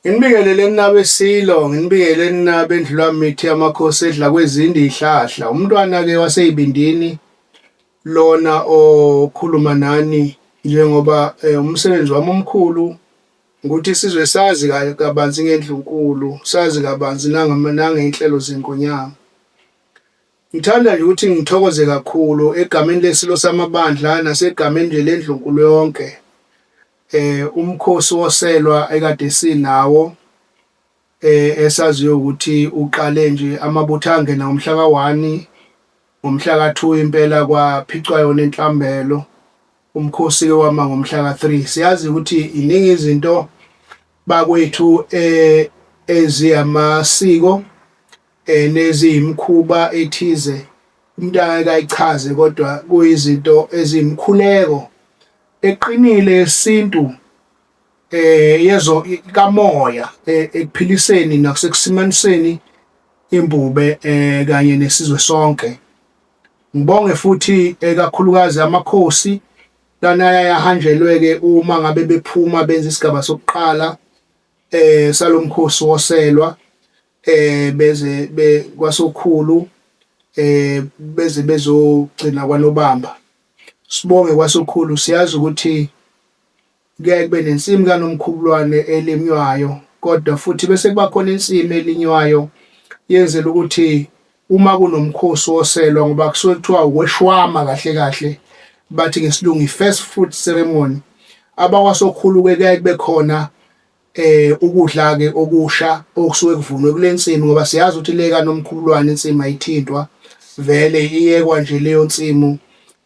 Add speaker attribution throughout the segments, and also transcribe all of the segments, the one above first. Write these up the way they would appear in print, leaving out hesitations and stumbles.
Speaker 1: Nginibingelele nina beSilo, nginibingelele nina bendlulamithi yamakhosi edla kwezinde izihlahla. Umntwana-ke waseYibindini lona okhuluma nani njengoba umsebenzi wami omkhulu ukuthi isizwe sazi kabanzi ngendlunkulu, sazi kabanzi nangey'nhlelo zeNgonyama. Ngithanda nje ukuthi ngithokoze kakhulu egameni leSilo Samabandla nasegameni nje lendlunkulu yonke. Umkhosi woselwa ekade sinawo esaziyo ukuthi uqale nje amabutho angena ngomhla ka-1 ngomhla ka-2 impela kwaphicwa yona inhlambelo umkhosi-ke wama ngomhla ka-3. Siyazi ukuthi iningi izinto bakwethu eziyamasiko neziyimikhuba ethize umuntu angeke ayichaze kodwa kuyizinto eziyimkhuleko eqinile yesintu yezo kamoya ekuphiliseni nasekusimaniseni imbube kanye nesizwe sonke. Ngibonge futhi ekakhulukazi amakhosi lana ayahanjelwe ke uma ngabe bephuma benza isigaba sokuqala salomkhosi woselwa beze be kwasokhulu beze bezogcina kwaNobamba. Sibonge kwaSokhulu siyazi ukuthi kuyaye kube nensimu kaNomkhubulwane elinywayo kodwa futhi bese kuba khona insimu elinywayo yenzela ukuthi uma kunomkhosi woselwa ngoba kusuke kuthiwa ukweshwama kahle kahle bathi ngesilungu i-first fruit ceremony abakwaSokhulu-ke kuyaye kube khona ukudla ke okusha okusuke kuvunwe kulensimi ngoba siyazi ukuthi le kaNomkhubulwane insimi ayithintwa vele iyekwa nje leyo nsimu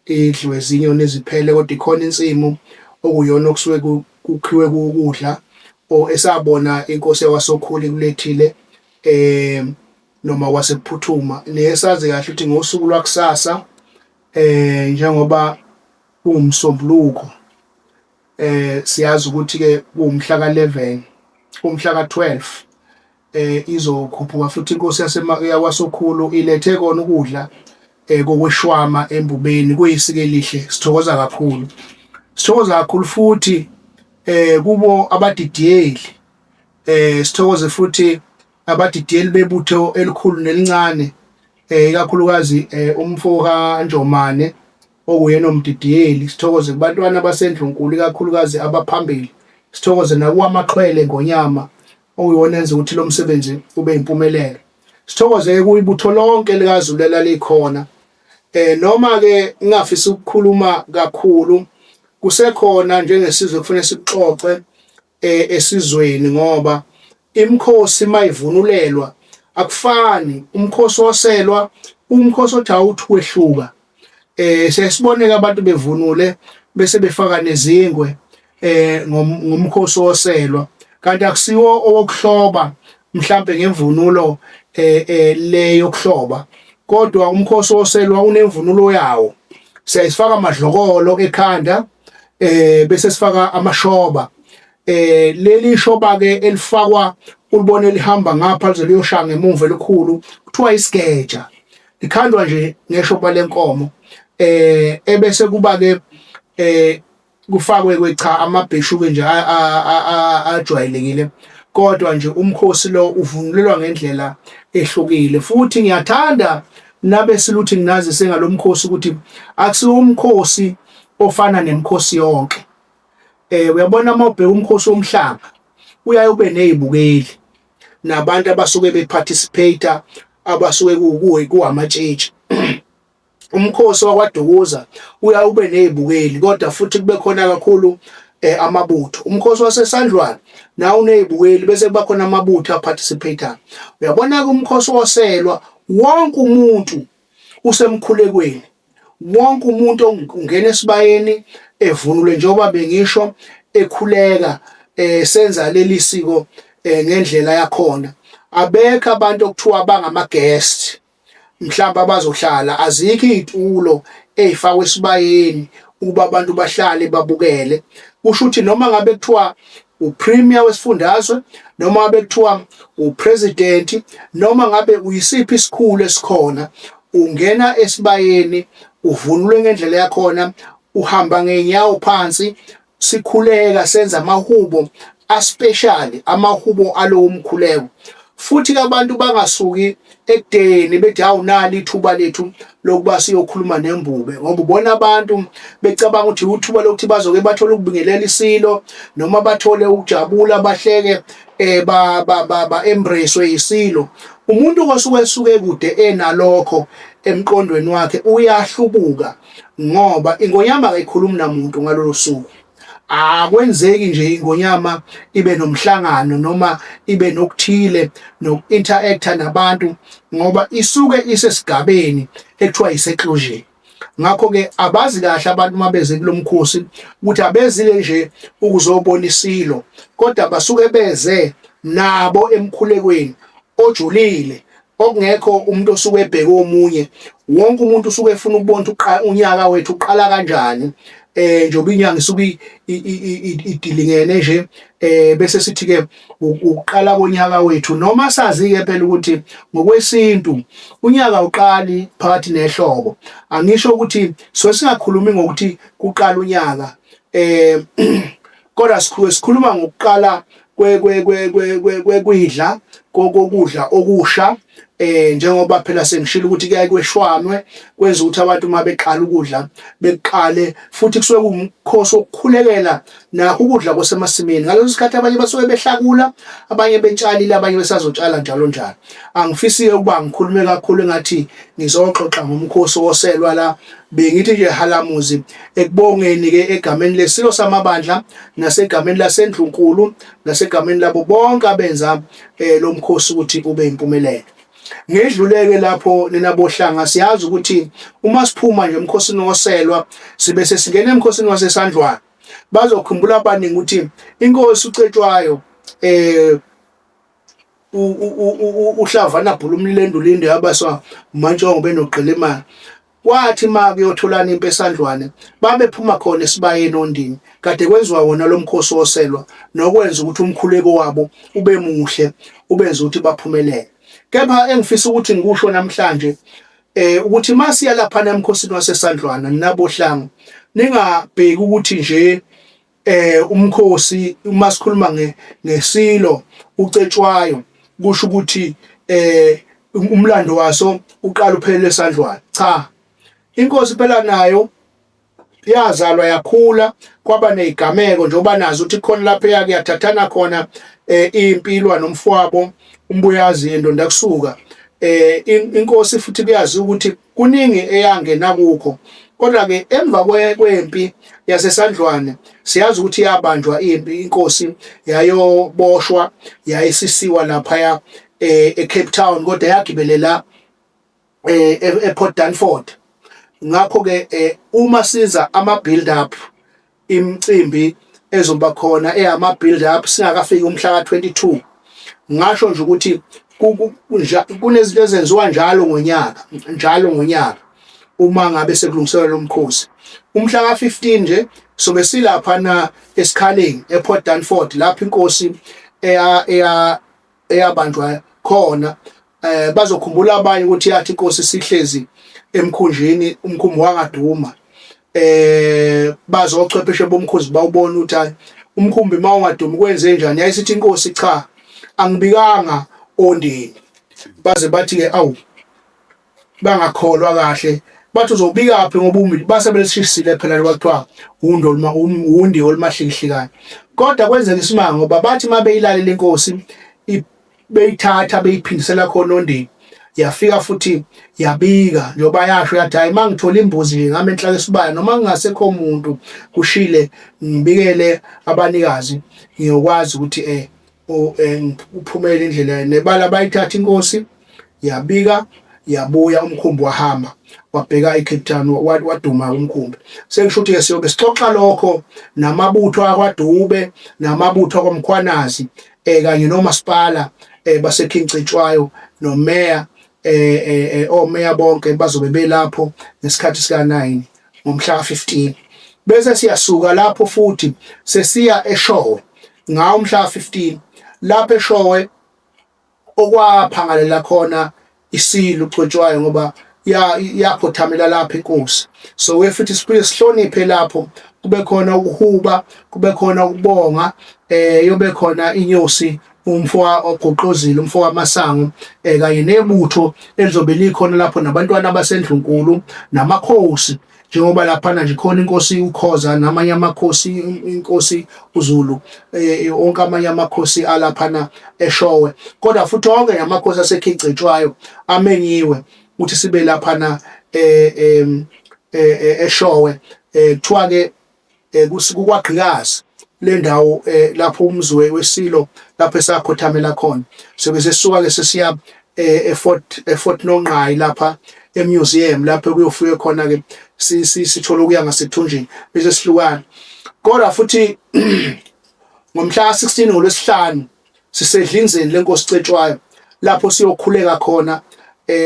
Speaker 1: idliwe zinyoni eziphele kodwa ikhona insimu okuyona okusuke kukhiwe ukudla o esabona inkosi yakwaSokhulu ikulethile noma kwaseKuphuthuma nesazi kahle ukuthi ngosuku lwakusasa njengoba kuwumsombuluko Siyazi ukuthi ke kuwumhla ka-11 umhla ka-12 izokhuphuka futhi inkosi yakwaSokhulu ilethe kona ukudla kokweshwama embubeni kuyisiko elihle sithokoza kakhulu sithokoza kakhulu futhi kubo abadidiyeli sithokoze futhi abadidiyeli bebutho elikhulu nelincane ikakhulukazi umfo kaNjomane okuyena umdidiyeli, sithokoze kubantwana baseNdlunkulu ikakhulukazi abaphambili, sithokoze nakuwamaxhwele eNgonyama okuyiwona enza ukuthi lo msebenzi ube yimpumelelo. Sithokoze-ke kuyibutho lonke likaZulu elalikhona. Noma-ke ngingafisi ukukhuluma kakhulu, kusekhona njengesizwe kufanele sikuxoxe esizweni ngoba imikhosi mayivunulelwa akufani umkhosi woselwa umkhosi othi awuthi kwehluka sesiboneka abantu bevunule bese befaka nezingwe ngomkhosi woselwa kanti akusiwo owokuhloba mhlambe ngemvunulo le yokuhloba kodwa umkhosi woselwa unemvunulo yawo siyayifaka amadlokolo ekhanda bese sifaka amashoba leli shoba ke elifakwa ulibone lihamba ngapha lize liyoshaya ngemuva elikhulu kuthiwa isigeja likhandwa nje ngeshoba lenkomo ebese kuba ke kufakwe kwe cha amabheshu ke nje ajwayelekile kodwa nje umkhosi lo uvunulelwa ngendlela ehlukile futhi ngiyathanda nabe siluthi nginazise ngalomkhosi ukuthi akusiwo umkhosi ofana nemikhosi yonke. Uyabona uma ubheka umkhosi womhlanga uyaye ube nezibukeli nabantu abasuke beparticipate abasuke kuwamatshitshi. Umkhosi wakwaDukuza uyaye ube nezibukeli kodwa futhi kube khona kakhulu amabutho. Umkhosi waseSandlwana nawo unezibukeli bese kuba khona amabutho aparticipate. Uyabona-ke umkhosi woselwa wonke umuntu usemkhulekweni Wonke umuntu ungena esibayeni evunule njengoba bengisho ekhuleka senza leli siko ngendlela yakhona. Abekho abantu okuthiwa bangama guest mhlawumbe abazohlala, azikho iy'tulo ey'fakwa esibayeni ukuba abantu bahlale babukele. Kusho ukuthi noma ngabe kuthiwa uPremier wesifundazwe noma ngabe kuthiwa uPresident noma ngabe uyisiphi isikhulu esikhona ungena esibayeni uvunule ngendlela yakhona uhamba ngezinyawo phansi sikhuleka senza amahubo aspecial amahubo alowo mkhuleko. Futhi ke abantu bangasuki ekudeni bethi hawu nali ithuba lethu lokuba siyokhuluma nembube, ngoba ubona abantu becabanga ukuthi uthuba lokuthi bazoke bathole ukubingelela isilo noma bathole ukujabula bahleke ba ba ba, embrace isilo. Umuntu kosuke esuke kude enalokho emqondweni wakhe uyahlubuka, ngoba ingonyama kayikhulumi namuntu ngalolo suku. Akwenzeki nje ingonyama ibe nomhlangano noma ibe nokuthile noku-interacta nabantu, ngoba isuke isesigabeni ekuthiwa yi-seclusion. Ngakho-ke abazi kahle abantu uma beze kulo mkhosi ukuthi abezile nje ukuzobona isilo, kodwa basuke beze nabo emkhulekweni ojulile okungekho umuntu osuke ebheke omunye. Wonke umuntu usuke efuna ukubona ukuthi unyaka wethu uqala kanjani, njengoba inyanga isuke idilingene nje, bese sithi ke ukuqala konyaka wethu. Noma sazi ke phela ukuthi ngokwesintu unyaka uqali phakathi nehlobo, angisho ukuthi so singakhulumi ngokuthi kuqala unyaka, kodwa sikhuluma ngokuqala kwekwidla kokudla okusha, njengoba phela sengishilo ukuthi kuyaye kweshwamwe kwenza ukuthi abantu uma beqala ukudla bekuqale, futhi kusuke kuwumkhosi wokukhulekela nakho ukudla kwasemasimini. Ngaleso sikhathi abanye basuke behlakula, abanye betshalile, abanye besazotshala njalo njalo. Angifisi-ke ukuba ngikhulume kakhulu engathi ngizoxoxa ngomkhosi woselwa la. Bengithi nje halamuzi ekubongeni-ke egameni leSilo Samabandla nasegameni laseNdlunkulu nasegameni labo bonke abenza lo mkhosi ukuthi ube impumelelo. Ngidluleke lapho nina bohlanga, siyazi ukuthi uma siphuma nje emkhosini woselwa sibe sesingena emkhosini waseSandlwana. Bazokhumbula abaningi ukuthi inkosi uCetshwayo uHlavana Bhulumlilendulinde yabaswa uMantshongo benoGqilimane. Kwathi ma kuyotholana impi eSandlwane, babephuma khona esibayeni oNdini, kade kwenziwa wona lo mkhosi woselwa nokwenza ukuthi umkhuleko wabo ube muhle, ubenze ukuthi baphumelele. Kepha engifisa ukuthi ngikusho namhlanje ukuthi masiya laphana emkhosini waseSandlwana ninabohlanga, ningabheki ukuthi nje umkhosi uma sikhuluma ngesilo uCetshwayo kusho ukuthi umlando waso uqala uphelele eSandlwana. Cha, inkosi phela nayo yazalwa yakhula, kwaba nezigameko njengoba nazi ukuthi khona lapho eyake yathathana khona impilwa nomfowabo uMbuyazi endonda kusuka. Inkosi futhi kuyazi ukuthi kuningi eyangena kukho, kodwa ke emva kwempi yaseSandlwane siyazi ukuthi yabanjwa impi, inkosi yayoboshwa, yayisisiwa laphaya eCape Town, kodwa yagibelela ePort Dunford. Ngakho ke uma siza ama build up, imicimbi ezoba khona eyama build up singakafiki umhla ka-22, ngasho nje ukuthi kunezinto ezenziwa njalo ngonyaka, njalo ngonyaka uma ngabe sekulungiselwa lo mkhosi. Umhla ka-15 nje sobe silapha na esikhaleni ePort Dunford, lapho inkosi eya eya eyabanjwa khona. Bazokhumbula abanye ukuthi yathi inkosi sihlezi emkhunjini, umkhumbi wangaduma. Bazochwepheshe bomkhuzi bawubona ukuthi hayi, umkhumbi mawungadumi kwenze njani. Yayisithi inkosi cha, angibikanga oNdini. Baze bathi ke awu, bangakholwa kahle, bathi uzobika phi ngoba umbi base belishisile phela kwathiwa undo undi olumahlikihlikayo. Kodwa kwenzeka isimanga ngoba bathi mabeyilalela inkosi beyithatha beyiphindisela khona oNdini, yafika futhi yabika njengoba yasho yathi hayi, mangithola imbuzi nje ngame enhlaka esibaya noma kungasekho umuntu kushile, ngibikele abanikazi, ngiyokwazi ukuthi uphumele indlela nebala. Bayithatha inkosi yabika, yabuya, umkhumbi wahamba wabheka eCape Town, waduma umkhumbi. Sengisho ukuthi ke siyobe sixoxa lokho namabutho akwaDube namabutho akwaMkhwanazi kanye nomasipala base King Cetshwayo nomeya, omeya bonke bazobe belapho ngesikhathi sika 9 ngomhla ka-15. Bese siyasuka lapho futhi sesiya eShowe ngawo umhla ka-15, lapho eShowe okwaphangalela khona isilo uCetshwayo, ngoba yakhothamela lapho inkosi. So we futhi sibuye sihloniphe lapho Kube khona ukuhuba, kube khona ukubonga, yobe khona inyosi umfo ogoqozile, umfo kaMasango, kanye nebutho elizobe likhona lapho, nabantwana basendlunkulu namakhosi, njengoba laphana nje khona inkosi uKhoza namanye amakhosi, inkosi uZulu, onke amanye amakhosi alaphana eShowe, kodwa futhi onke amakhosi aseKhigcetshwayo amenyiwe ukuthi sibe laphana eShowe. Kuthiwa ke kukwagqikazi le ndawo, lapho umzi wesilo lapho esakhothamela khona. Sobe sesisuka ke sesiya eFort Nonqayi lapha emuseum, lapho kuyofike khona ke sithola ukuya ngasethunjini bese sihlukana. Kodwa futhi ngomhla ka-16, ngolwesihlanu, sisedlinzeni lenkosi Cetshwayo, lapho siyokhuleka khona,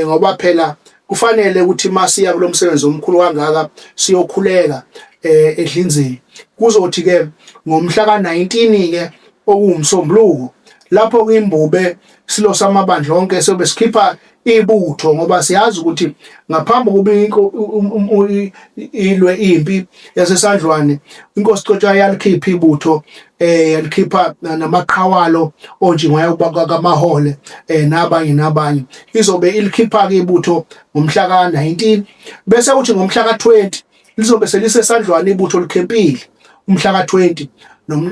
Speaker 1: ngoba phela kufanele ukuthi masiya kulomsebenzi omkhulu kangaka siyokhuleka edlinzeni. Kuzothi ke ngomhla ka-19 ke, okuwumsombuluko, lapho kwimbube silo samabandla onke sobe sikhipha ibutho, ngoba siyazi ukuthi ngaphambi kokuba ilwe impi yaseSandlwane, inkosi Cetshwayo yalikhipha ibutho, yalikhipha namaqhawalo onjingwayo kaMahole, nabanye nabanye. Izobe ilikhipha ke ibutho ngomhla ka-19, bese uthi ngomhla ka-20 lizobe selisesandlwane ibutho likhempile umhla ka-20.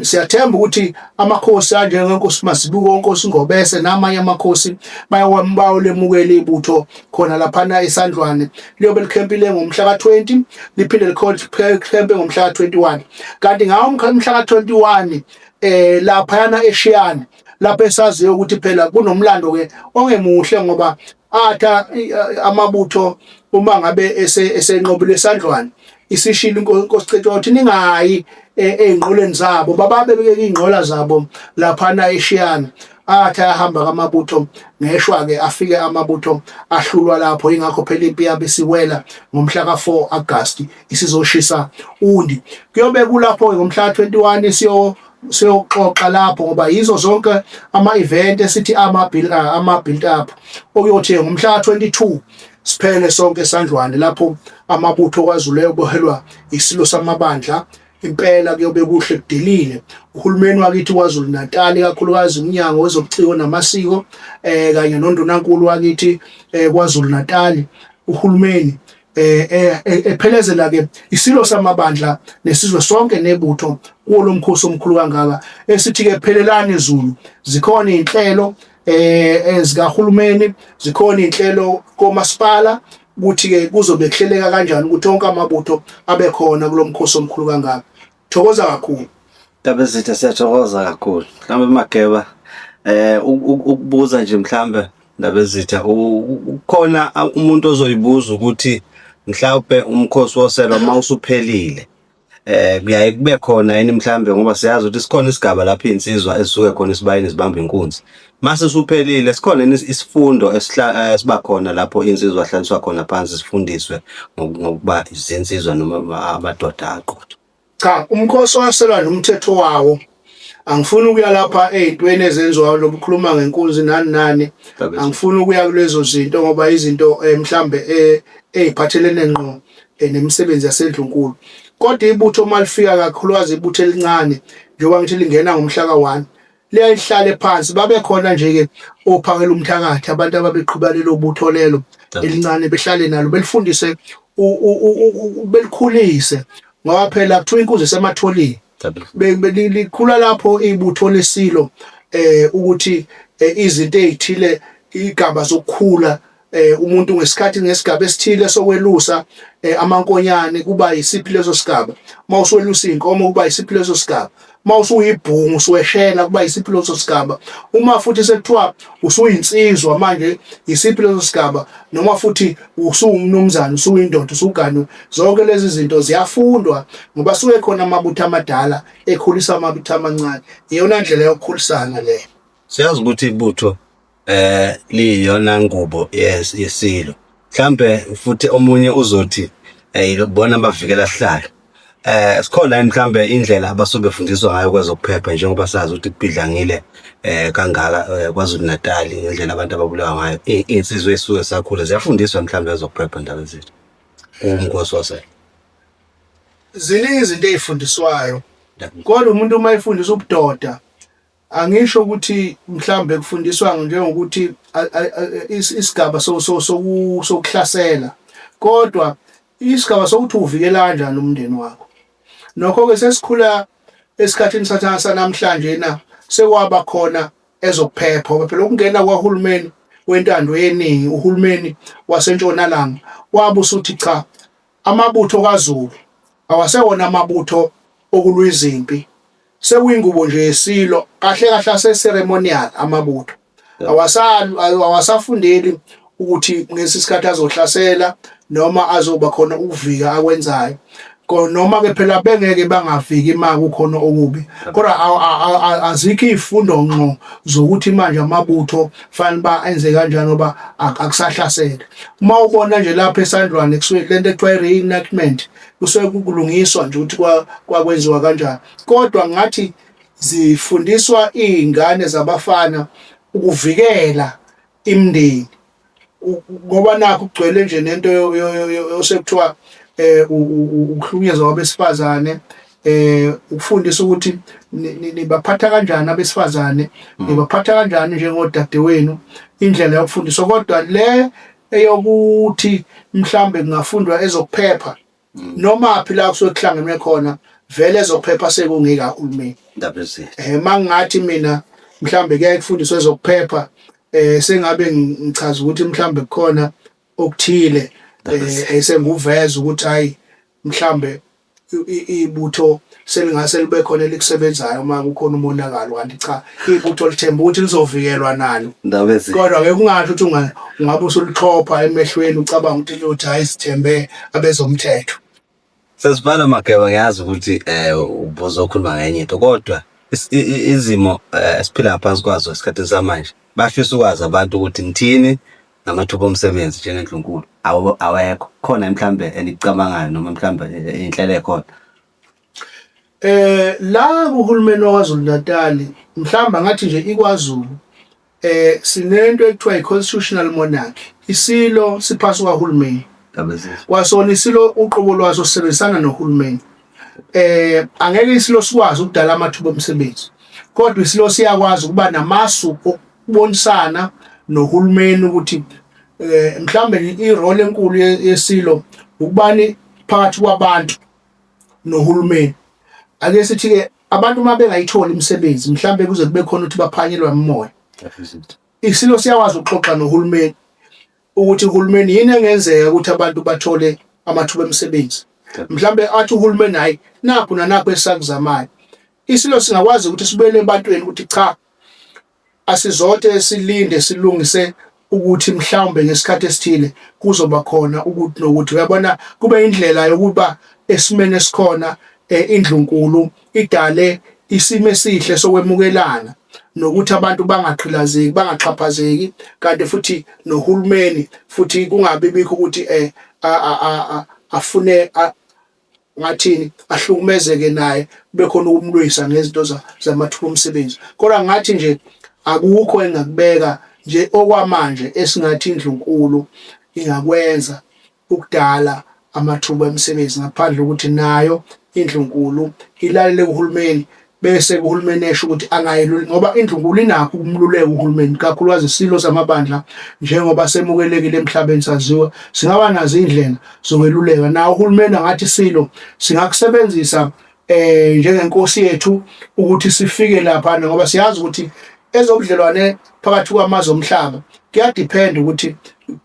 Speaker 1: Siyathemba ukuthi amakhosi anjengenkosi Mazibuko, onkosi Ngobese namanye amakhosi bayolemukela ibutho khona laphana esandlwane. Liyobe likhempile ngomhla ka-20, liphinde likhempe ngomhla ka-21. Kanti ngawo umhla ka-21 laphayana eShiyane, lapho esaziyo ukuthi phela kunomlando ke ongemuhle, ngoba atha amabutho uma ngabe esenqobile esandlwane, isishilo inkosi Cetshwayo ukuthi ningayi ey'nqoleni zabo, bababe beke iy'nqola zabo laphana eShiyana. Athi ayahamba kamabutho, ngeshwa-ke afike amabutho ahlulwa lapho. Ingakho phela impi yabe isiwela ngomhla ka-4 Agasti isizoshisa uNdi. Kuyobe kulapho-ke ngomhla ka-21 siyoxoxa lapho, ngoba yizo zonke ama-event esithi ama-build up, okuyothi ngomhla ka-22 siphele sonke esandlwane, lapho amabutho kwaZulu ayobohelwa isilo samabandla. Impela kuyobe kuhle kudelile. Uhulumeni wakithi kwaZulu Natal, ikakhulukazi umnyango wezobuciko namasiko, kanye nondunankulu wakithi kwaZulu Natal, uhulumeni ephelezela ke isilo samabandla nesizwe sonke nebutho kuwo lomkhosi omkhulu kangaka, esithi ke phelelani Zulu. Zikhona inhlelo ezikahulumeni, zikhona inhlelo komasipala ukuthi ke kuzobe kuhleleka kanjani ukuthi onke amabutho abe khona kulomkhosi omkhulu kangaka. Thokoza kakhulu.
Speaker 2: Ndabezitha, siyathokoza kakhulu. Mhlawumbe Mageba, ukubuza nje mhlawumbe Ndabezitha, ukhona umuntu ozoyibuza ukuthi mhlawumbe umkhosi woselwa uma usuphelile, kuyaye kube khona yini mhlawumbe, ngoba siyazi ukuthi sikhona isigaba lapho iy'nsizwa ezisuke khona esibayeni zibamba inkunzi. Mase suphelile, sikhona yini isifundo esiba khona lapho iy'nsizwa hlaliswa khona phansi zifundiswe ngokuba izinsizwa noma amadoda aqotho?
Speaker 1: Cha, umkhosi waselwa nomthetho wawo. Angifuni ukuya lapha ey'ntweni ezenziwayo lokukhuluma ngenkunzi nani nani. Angifuni ukuya kulezo zinto ngoba izinto mhlambe ey'phathelene ngqo nemisebenzi yasendlunkulu. Kodwa ibutho uma lifika, kakhulukazi ibutho elincane, njengoba ngithi lingena ngomhla ka-1, liyayihlale phansi, babe khona nje-ke ophakela umthakathi, abantu ababeqhuba lelo butho lelo elincane, behlale nalo, belifundise, belikhulise, ngoba phela kuthiwa inkunzi esematholeni. Likhula lapho ibutho lesilo, ukuthi izinto ezithile, igaba zokukhula, umuntu ngesikhathi ngesigaba esithile sokwelusa amankonyane kuba yisiphi leso sigaba, mawusuwelusa inkomo kuba yisiphi leso sigaba, mawusuyibhungu usuweshela kuba yisiphi leso sigaba, uma futhi sekuthiwa usuyinsizwa manje yisiphi leso sigaba, noma futhi usuwumnumzane, usuyindoda, usuganwe. Zonke lezi zinto ziyafundwa ngoba suke khona amabutho amadala ekhulisa amabutho amancane. Iyona ndlela yokukhulisana leyo.
Speaker 2: Siyazi ukuthi ibutho liyiyona ngubo yesilo. Mhlambe futhi omunye uzothi bona bavikela sihlalo. Sikhona yini mhlambe indlela abasuke befundiswa ngayo kwezokuphepha, njengoba sazi ukuthi kubhidlangile kangaka KwaZulu Natal, ngendlela abantu ababulawa ngayo, iy'nsizwa ey'suke zisakhula ziyafundiswa mhlambe ezokuphepha, Ndabezitha, umkhosi wasele?
Speaker 1: Ziningi izinto ezifundiswayo. Kodwa umuntu uma efundiswa ubudoda angisho ukuthi mhlambe kufundiswa njengokuthi isigaba sokuhlasela kodwa isigaba sokuthi uvikela kanjani umndeni wakho. Nokho ke sesikhula esikhathini satha sanamhlanje na sekwaba khona ezokuphepha ngoba phela ukungena kwahulumeni wentando yeningi uhulumeni wasentshonalanga wabe usuthi cha amabutho kaZulu awasewona amabutho okulwa izimpi sekuyingubo nje yesilo kahle kahle ase-ceremonial amabutho awasafundeli ukuthi ngesi sikhathi azohlasela noma azoba khona ukuvika akwenzayo noma ke phela bengeke bangafiki uma kukhona okubi kodwa azikho izifundo ngqo zokuthi manje amabutho fanele ba enze kanjani ngoba akusahlasele uma ubona nje lapha esandlwane kusuke lento ekuthiwa i-reenactment kusuke kulungiswa nje ukuthi kwakwenziwa kanjani kodwa ngathi zifundiswa izingane zabafana ukuvikela imindeni ngoba nakho kugcwele nje nento osekuthiwa eh ukuhlukunyezwa kwabesifazane eh ukufundisa ukuthi nibaphatha kanjani abesifazane mm. nibaphatha kanjani njengodadewenu indlela yokufundiswa kodwa le eyokuthi mhlambe kungafundwa ezokuphepha mm. noma phi la kusuke kuhlangenwe khona vele ezokuphepha sekungekahulumeni
Speaker 2: ndaba ezitha
Speaker 1: eh mangathi mina mhlambe kuyaye kufundiswe ezokuphepha eh sengabe ngichaza ukuthi mhlambe kukhona okuthile eh esenguveza ukuthi hayi mhlambe ibutho selingase libe khona elikusebenzayo uma kukhona umonakalo kanti cha ibutho lithemba ukuthi lizovikelwa nalo kodwa ke kungasho ukuthi ungabe usulixhopha emehlweni ucabanga ukuthi liyothi hayi sithembe abezomthetho
Speaker 2: Sesibala Mageba ngiyazi ukuthi eh ubuzokhuluma ngenye into kodwa izimo eh, esiphila ngaphansi kwazo esikhathini samanje bafisa ukwazi abantu ukuthi ngithini ngamathuba omsebenzi njengendlunkulu awekho khona mhlambe enikucabangayo noma mhlambe eh, inhlelo ekhona
Speaker 1: Eh la kuhulumeni waKwaZulu Natal mhlamba ngathi nje iKwaZulu eh sinento ekuthiwa i-constitutional monarchy isilo siphasi kwahulumeni kwasona isilo uqobo lwaso sisebenzisana nohulumeni eh angeke isilo sikwazi ukudala amathuba omsebenzi kodwa isilo siyakwazi ukuba namasu okubonisana nohulumeni ukuthi eh mhlambe irole enkulu yesilo ukubani phakathi kwabantu nohulumeni ake sithi ke abantu uma bengayitholi imisebenzi mhlambe kuze kube khona ukuthi baphanyelwa imimoya isilo siyakwazi ukuxoxa nohulumeni ukuthi uhulumeni yini engenzeka ukuthi abantu bathole amathuba emisebenzi mhlambe athi uhulumeni hayi nakhu nanakhu esakuzamayo isilo singakwazi ukuthi sibuyele ebantwini ukuthi cha Asizothe silinde silungise ukuthi mhlawumbe ngesikhathi esithile kuzoba khona ukuthi nokuthi uyabona kube indlela yokuba esimeni esikhona eh, indlunkulu idale isimo esihle sokwemukelana nokuthi abantu bangaqhilazeki bangaxhaphazeki kanti futhi nohulumeni futhi kungabi bikho ukuthi eh afune ngathini ahlukumezeke naye kube khona ukumlwisa ngezinto zamathuba omsebenzi kodwa ngathi nje akukho engakubeka nje okwamanje esingathi indlunkulu ingakwenza ukudala amathuba emisebenzi ngaphandle ukuthi nayo indlunkulu ilalele kuhulumeni bese kuhulumeni esho ukuthi angayeluli ngoba indlunkulu inakho ukumluleka uhulumeni kakhulukazi isilo samabandla njengoba semukelekile emhlabeni saziwa singaba nazo indlela zokweluleka nawo uhulumeni angathi isilo singakusebenzisa eh njengenkosi yethu ukuthi sifike lapha ngoba siyazi ukuthi ezobudlelwane phakathi kwamazwe omhlaba kuyadepend ukuthi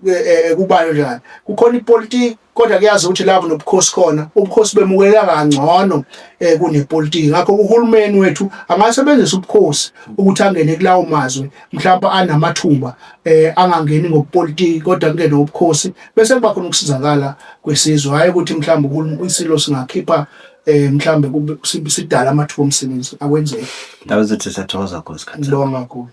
Speaker 1: eh, eh, kubayo njani kukhona ipolitiki kodwa kuyazi ukuthi lapho nobukhosi khona ubukhosi bemukeleka kangcono eh, kunepolitiki ngakho uhulumeni wethu angasebenzisa ubukhosi ukuthi angene kulawo mazwe mhlawumbe anamathuba eh, angangeni ngobupolitiki kodwa kungene ubukhosi bese kuba khona ukusizakala kwesizwe hhayi ukuthi mhlawumbe isilo singakhipha eh mhlambe kube sidala amathuba omsebenzi akwenzeki
Speaker 2: Ndaba zethu siyathokoza kakhulu isikhathi.
Speaker 1: Ngibonga kakhulu.